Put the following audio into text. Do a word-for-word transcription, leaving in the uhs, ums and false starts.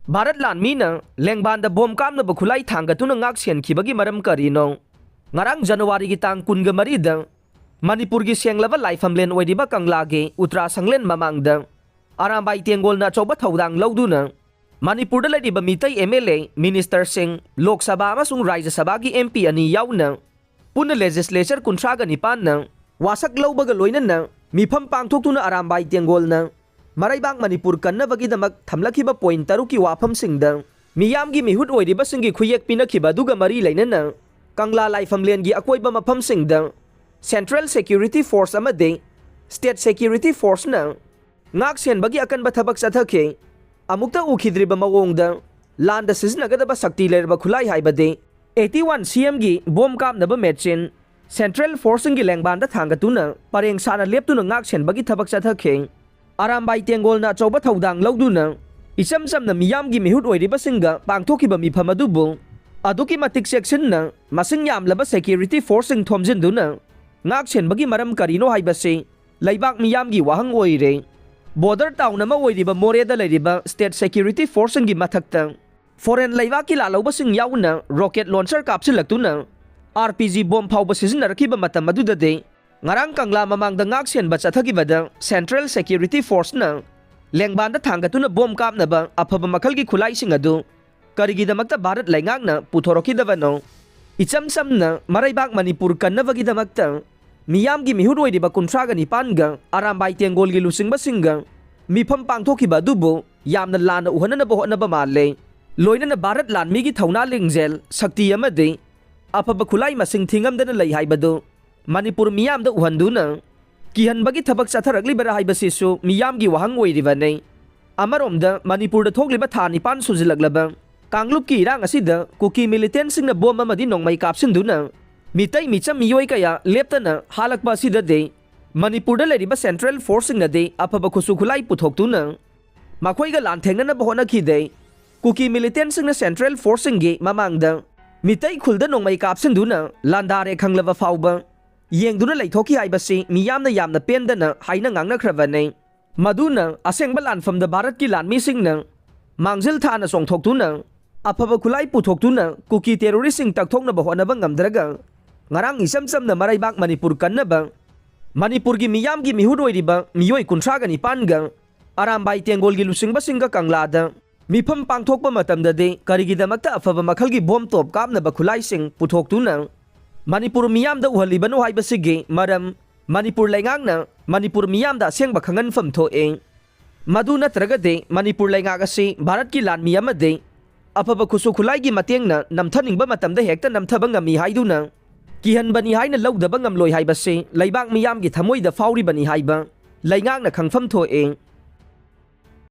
Bharat ꯂꯥꯟꯃꯤꯅ ꯂꯦꯡꯕꯥꯟꯗ bomb ꯀꯥꯞꯅꯕ ꯈꯨꯠꯂꯥꯏ ꯊꯥꯡꯒꯠꯇꯨꯅ ꯉꯥꯛ ꯁꯦꯟꯈꯤꯕꯒꯤ ꯃꯔꯝ ꯀꯔꯤꯅꯣ? ꯉꯔꯥꯡ ꯖꯅꯋꯥꯔꯤꯒꯤ ꯇꯥꯡ ꯀꯨꯟꯒ ꯃꯔꯤꯗ ꯃꯅꯤꯄꯨꯔꯒꯤ ꯁꯦꯡꯂꯕ ꯂꯥꯏꯐꯝꯂꯦꯟ ꯑꯣꯏꯔꯤꯕ ꯀꯪꯂꯥꯒꯤ ꯎꯇ꯭ꯔꯥ ꯁꯪꯂꯦꯟ ꯃꯃꯥꯡꯗ ꯑꯔꯥꯝꯕꯥꯏ ꯇꯦꯡꯒꯣꯜꯅ ꯑꯆꯧꯕ ꯊꯧꯗꯥꯡ ꯂꯧꯗꯨꯅ ꯃꯅꯤꯄꯨꯔꯗ ꯂꯩꯔꯤꯕ Meitei M L A, ꯃꯤꯅꯤꯁꯇꯔꯁꯤꯡ, Lok Sabha ꯑꯃꯁꯨꯡ ꯔꯥꯖ꯭ꯌ ꯁꯚꯥꯒꯤ ꯑꯦꯝ ꯄꯤ ꯑꯅꯤ ꯌꯥꯎꯅ ꯄꯨꯟꯅ ꯂꯦꯖꯤꯁꯂꯦꯆꯔ ꯀꯨꯟꯊ꯭ꯔꯥꯒ ꯅꯤꯄꯥꯟꯅ ꯋꯥꯁꯛ ꯂꯧꯕꯒ ꯂꯣꯏꯅꯅ ꯃꯤꯐꯝ ꯄꯥꯡꯊꯣꯛꯇꯨꯅ ꯑꯔꯥꯝꯕꯥꯏ ꯇꯦꯡꯒꯣꯜꯅ ꯃꯔꯩꯕꯥꯛ ꯃꯅꯤꯄꯨꯔ ꯀꯟꯅꯕꯒꯤꯗꯃꯛ ꯊꯝꯂꯛꯈꯤꯕ ꯄꯣꯏꯟꯠ ꯇꯔꯨꯛꯀꯤ ꯋꯥꯐꯝꯁꯤꯡꯗ ꯃꯤꯌꯥꯝꯒꯤ ꯃꯤꯍꯨꯠ ꯑꯣꯏꯔꯤꯕꯁꯤꯡꯒꯤ ꯈꯨꯌꯦꯛ ꯄꯤꯅꯈꯤꯕ ꯑꯗꯨꯒ ꯃꯔꯤ ꯂꯩꯅꯅ ꯀꯪꯂꯥ ꯂꯥꯏꯐꯝꯂꯦꯟꯒꯤ ꯑꯀꯣꯏꯕ ꯃꯐꯝꯁꯤꯡꯗ ꯁꯦꯟꯇ꯭ꯔꯦꯜ ꯁꯦꯀ꯭ꯌꯨꯔꯤꯇꯤ ꯐꯣꯔꯁ ꯑꯃꯗꯤ ꯁ꯭ꯇꯦꯠ ꯁꯦꯀ꯭ꯌꯨꯔꯤꯇꯤ ꯐꯣꯔꯁꯅ ꯉꯥꯛ ꯁꯦꯟꯕꯒꯤ ꯑꯀꯟꯕ ꯊꯕꯛ ꯆꯠꯊꯈꯤ꯫ ꯑꯃꯨꯛꯇ ꯎꯈꯤꯗ꯭ꯔꯤꯕ ꯃꯑꯣꯡꯗ ꯂꯥꯟꯗ ꯁꯤꯖꯤꯟꯅꯒꯗꯕ ꯁꯛꯇꯤ ꯂꯩꯔꯕ ꯈꯨꯠꯂꯥꯏ ꯍꯥꯏꯕꯗꯤ ꯑꯩꯠꯇꯤ ꯋꯥꯟ ꯁꯤ ꯑꯦꯝꯒꯤ ꯕꯣꯝ ꯀꯥꯞꯅꯕ ꯃꯦꯆꯤꯟ ꯁꯦꯟꯇ꯭ꯔꯦꯜ ꯐꯣꯔꯁꯁꯤꯡꯒꯤ ꯂꯦꯡꯕꯥꯟꯗ ꯊꯥꯡꯒꯠꯇꯨꯅ ꯄꯔꯦꯡ ꯁꯥꯅ ꯂꯦꯞꯇꯨꯅ ꯉꯥꯛ ꯁꯦꯟꯕꯒꯤ ꯊꯕꯛ ꯆꯠꯊꯈꯤ꯫ ꯑꯔꯥꯝꯕꯥꯏ ꯇꯦꯡꯒꯣꯜꯅ ꯑꯆꯧꯕ ꯊꯧꯗꯥꯡ ꯂꯧꯗꯨꯅ ꯏꯆꯝ ꯆꯝꯅ ꯃꯤꯌꯥꯝꯒꯤ ꯃꯤꯍꯨꯠ ꯑꯣꯏꯔꯤꯕꯁꯤꯡꯒ ꯄꯥꯡꯊꯣꯛꯈꯤꯕ ꯃꯤꯐꯝ ꯑꯗꯨꯕꯨ ꯑꯗꯨꯛꯀꯤ ꯃꯇꯤꯛ ꯆꯦꯛꯁꯤꯟꯅ ꯃꯁꯤꯡ ꯌꯥꯝꯂꯕ ꯁꯦꯀ꯭ꯌꯨꯔꯤꯇꯤ ꯐꯣꯔꯁꯁꯤꯡ ꯊꯣꯝꯖꯤꯟꯗꯨꯅ ꯉꯥꯛ ꯁꯦꯟꯕꯒꯤ ꯃꯔꯝ ꯀꯔꯤꯅꯣ ꯍꯥꯏꯕꯁꯤ ꯂꯩꯕꯥꯛ ꯃꯤꯌꯥꯝꯒꯤ ꯋꯥꯍꯪ ꯑꯣꯏꯔꯦ꯫ ꯕꯣꯔꯗꯔ ꯇꯥꯎꯟ ꯑꯃ ꯑꯣꯏꯔꯤꯕ ꯃꯣꯔꯦꯗ ꯂꯩꯔꯤꯕ ꯁ꯭ꯇꯦꯠ ꯁꯦꯀ꯭ꯌꯨꯔꯤꯇꯤ ꯐꯣꯔꯁꯁꯤꯡꯒꯤ ꯃꯊꯛꯇ ꯐꯣꯔꯦꯟ ꯂꯩꯕꯥꯛꯀꯤ ꯂꯥꯜꯍꯧꯕꯁꯤꯡ ꯌꯥꯎꯅ ꯔꯣꯀꯦꯠ ꯂꯣꯟꯆꯔ ꯀꯥꯞꯁꯤꯜꯂꯛꯇꯨꯅ ꯑꯥꯔ ꯄꯤ ꯖꯤ ꯕꯣꯝ ꯐꯥꯎꯕ ꯁꯤꯖꯤꯟꯅꯔꯛꯈꯤꯕ ꯃꯇꯝ ꯑꯗꯨꯗꯗꯤ ꯉꯔꯥꯡ ꯀꯪꯂꯥ ꯃꯃꯥꯡꯗ ꯉꯥꯛ ꯁꯦꯟꯕ ꯆꯠꯊꯈꯤꯕꯗ ꯁꯦꯟꯇ꯭ꯔꯦꯜ ꯁꯦꯀ꯭ꯌꯨꯔꯤꯇꯤ ꯐꯣꯔꯁꯅ ꯂꯦꯡꯕꯥꯟꯗ ꯊꯥꯡꯒꯠꯇꯨꯅ ꯕꯣꯝ ꯀꯥꯞꯅꯕ ꯑꯐꯕ ꯃꯈꯜꯒꯤ ꯈꯨꯠꯂꯥꯏꯁꯤꯡ ꯑꯗꯨ ꯀꯔꯤꯒꯤꯗꯃꯛꯇ ꯚꯥꯔꯠ ꯂꯩꯉꯥꯛꯅ ꯄꯨꯊꯣꯔꯛꯈꯤꯗꯕꯅꯣ? ꯏꯆꯝ ꯆꯝꯅ ꯃꯔꯩꯕꯥꯛ ꯃꯅꯤꯄꯨꯔ ꯀꯟꯅꯕꯒꯤꯗꯃꯛꯇ ꯃꯤꯌꯥꯝꯒꯤ ꯃꯤꯍꯨꯠ ꯑꯣꯏꯔꯤꯕ ꯀꯨꯟꯊ꯭ꯔꯥꯒ ꯅꯤꯄꯥꯟꯒ ꯑꯔꯥꯝꯕꯥꯏ ꯇꯦꯡꯒꯣꯜꯒꯤ ꯂꯨꯆꯤꯡꯕꯁꯤꯡꯒ ꯃꯤꯐꯝ ꯄꯥꯡꯊꯣꯛꯈꯤꯕ ꯑꯗꯨꯕꯨ ꯌꯥꯝꯅ ꯂꯥꯟꯅ ꯎꯍꯟꯅꯅꯕ ꯍꯣꯠꯅꯕ ꯃꯥꯜꯂꯦ꯫ ꯂꯣꯏꯅꯅ ꯚꯥꯔꯠ ꯂꯥꯟꯃꯤꯒꯤ ꯊꯧꯅꯥ ꯂꯤꯡꯖꯦꯜ, ꯁꯛꯇꯤ ꯑꯃꯗꯤ ꯑꯐꯕ ꯈꯨꯠꯂꯥꯏ ꯃꯁꯤꯡ ꯊꯤꯉꯝꯗꯅ ꯂꯩ ꯍꯥꯏꯕꯗꯨ ꯃꯅꯤꯄꯨꯔ ꯃꯤꯌꯥꯝꯗ ꯎꯍꯟꯗꯨꯅ ꯀꯤꯍꯟꯕꯒꯤ ꯊꯕꯛ ꯆꯠꯊꯔꯛꯂꯤꯕꯔꯥ ꯍꯥꯏꯕꯁꯤꯁꯨ ꯃꯤꯌꯥꯝꯒꯤ ꯋꯥꯍꯪ ꯑꯣꯏꯔꯤꯕꯅꯤ꯫ ꯑꯃꯔꯣꯝꯗ ꯃꯅꯤꯄꯨꯔꯗ ꯊꯣꯛꯂꯤꯕ ꯊꯥ ꯅꯤꯄꯥꯟ ꯁꯨꯖꯤꯜꯂꯛꯂꯕ ꯀꯥꯡꯂꯨꯞꯀꯤ ꯏꯔꯥꯡ ꯑꯁꯤꯗ ꯀꯨꯀꯤ ꯃꯤꯂꯤꯇꯦꯟꯁꯤꯡꯅ ꯕꯣꯝ ꯑꯃꯗꯤ ꯅꯣꯡꯃꯩ ꯀꯥꯞꯁꯤꯟꯗꯨꯅ ꯃꯤꯇꯩ ꯃꯤꯆꯝ ꯃꯤꯑꯣꯏ ꯀꯌꯥ ꯂꯦꯞꯇꯅ ꯍꯥꯠꯂꯛꯄ ꯑꯁꯤꯗꯗꯤ ꯃꯅꯤꯄꯨꯔꯗ ꯂꯩꯔꯤꯕ ꯁꯦꯟꯇ꯭ꯔꯦꯜ ꯐꯣꯔꯁꯁꯤꯡꯅꯗꯤ ꯑꯐꯕ ꯈꯨꯠꯁꯨ ꯈꯨꯠꯂꯥꯏ ꯄꯨꯊꯣꯛꯇꯨꯅ ꯃꯈꯣꯏꯒ ꯂꯥꯟꯊꯦꯡꯅꯅꯕ ꯍꯣꯠꯅꯈꯤꯗꯦ꯫ ꯀꯨꯀꯤ ꯃꯤꯂꯤꯇꯦꯟꯁꯤꯡꯅ ꯁꯦꯟꯇ꯭ꯔꯦꯜ ꯐꯣꯔꯁꯁꯤꯡꯒꯤ ꯃꯃꯥꯡꯗ ꯃꯤꯇꯩ ꯈꯨꯜꯗ ꯅꯣꯡꯃꯩ ꯀꯥꯞꯁꯤꯟꯗꯨꯅ ꯂꯥꯟꯗꯥꯔꯦ ꯈꯪꯂꯕ ꯐꯥꯎꯕ ꯌꯦꯡꯗꯨꯅ ꯂꯩꯊꯣꯛꯈꯤ ꯍꯥꯏꯕꯁꯤ ꯃꯤꯌꯥꯝꯅ ꯌꯥꯝꯅ ꯄꯦꯟꯗꯅ ꯍꯥꯏꯅ ꯉꯥꯡꯅꯈ꯭ꯔꯕꯅꯤ꯫ ꯃꯗꯨꯅ ꯑꯁꯦꯡꯕ ꯂꯥꯟꯐꯝꯗ ꯚꯥꯔꯠꯀꯤ ꯂꯥꯟꯃꯤꯁꯤꯡꯅ ꯃꯥꯡꯖꯤꯜ ꯊꯥꯅ ꯆꯣꯡꯊꯣꯛꯇꯨꯅ, ꯑꯐꯕ ꯈꯨꯠꯂꯥꯏ ꯄꯨꯊꯣꯛꯇꯨꯅ ꯀꯨꯀꯤ ꯇꯦꯔꯣꯔꯤꯁꯁꯤꯡ ꯇꯛꯊꯣꯛꯅꯕ ꯍꯣꯠꯅꯕ ꯉꯝꯗ꯭ꯔꯒ, ꯉꯔꯥꯡ ꯏꯆꯝ ꯆꯝꯅ ꯃꯔꯩꯕꯥꯛ ꯃꯅꯤꯄꯨꯔ ꯀꯟꯅꯕ, ꯃꯅꯤꯄꯨꯔꯒꯤ ꯃꯤꯌꯥꯝꯒꯤ ꯃꯤꯍꯨꯠ ꯑꯣꯏꯔꯤꯕ ꯃꯤꯑꯣꯏ ꯀꯨꯟꯊ꯭ꯔꯥꯒ ꯅꯤꯄꯥꯟꯒ ꯑꯔꯥꯝꯕꯥꯏ ꯇꯦꯡꯒꯣꯜꯒꯤ ꯂꯨꯆꯤꯡꯕꯁꯤꯡꯒ ꯀꯪꯂꯥꯗ ꯃꯤꯐꯝ ꯄꯥꯡꯊꯣꯛꯄ ꯃꯇꯝꯗꯗꯤ ꯀꯔꯤꯒꯤꯗꯃꯛꯇ ꯑꯐꯕ ꯃꯈꯜꯒꯤ ꯕꯣꯝ ꯇꯣꯞ ꯀꯥꯞꯅꯕ ꯈꯨꯠꯂꯥꯏꯁꯤꯡ ꯄꯨꯊꯣꯛꯇꯨꯅ ꯃꯅꯤꯄꯨꯔ ꯃꯤꯌꯥꯝꯗ ꯎꯍꯜꯂꯤꯕꯅꯣ ꯍꯥꯏꯕꯁꯤꯒꯤ ꯃꯔꯝ ꯃꯅꯤꯄꯨꯔ ꯂꯩꯉꯥꯛꯅ ꯃꯅꯤꯄꯨꯔ ꯃꯤꯌꯥꯝꯗ ꯑꯁꯦꯡꯕ ꯈꯪꯍꯟꯐꯝ ꯊꯣꯛꯑꯦ꯫ ꯃꯗꯨ ꯅꯠꯇ꯭ꯔꯒꯗꯤ ꯃꯅꯤꯄꯨꯔ ꯂꯩꯉꯥꯛ ꯑꯁꯤ ꯚꯥꯔꯠꯀꯤ ꯂꯥꯟꯃꯤ ꯑꯃꯗꯤ ꯑꯐꯕ ꯈꯨꯠꯁꯨ ꯈꯨꯠꯂꯥꯏꯒꯤ ꯃꯇꯦꯡꯅ ꯅꯝꯊꯅꯤꯡꯕ ꯃꯇꯝꯗ ꯍꯦꯛꯇ ꯅꯝꯊꯕ ꯉꯝꯃꯤ ꯍꯥꯏꯗꯨꯅ ꯀꯤꯍꯟꯕꯅꯤ ꯍꯥꯏꯅ ꯂꯧꯗꯕ ꯉꯝꯂꯣꯏ ꯍꯥꯏꯕꯁꯤ ꯂꯩꯕꯥꯛ ꯃꯤꯌꯥꯝꯒꯤ ꯊꯃꯣꯏꯗ ꯐꯥꯎꯔꯤꯕꯅꯤ ꯍꯥꯏꯕ ꯂꯩꯉꯥꯛꯅ ꯈꯪꯐꯝ ꯊꯣꯛꯑꯦ꯫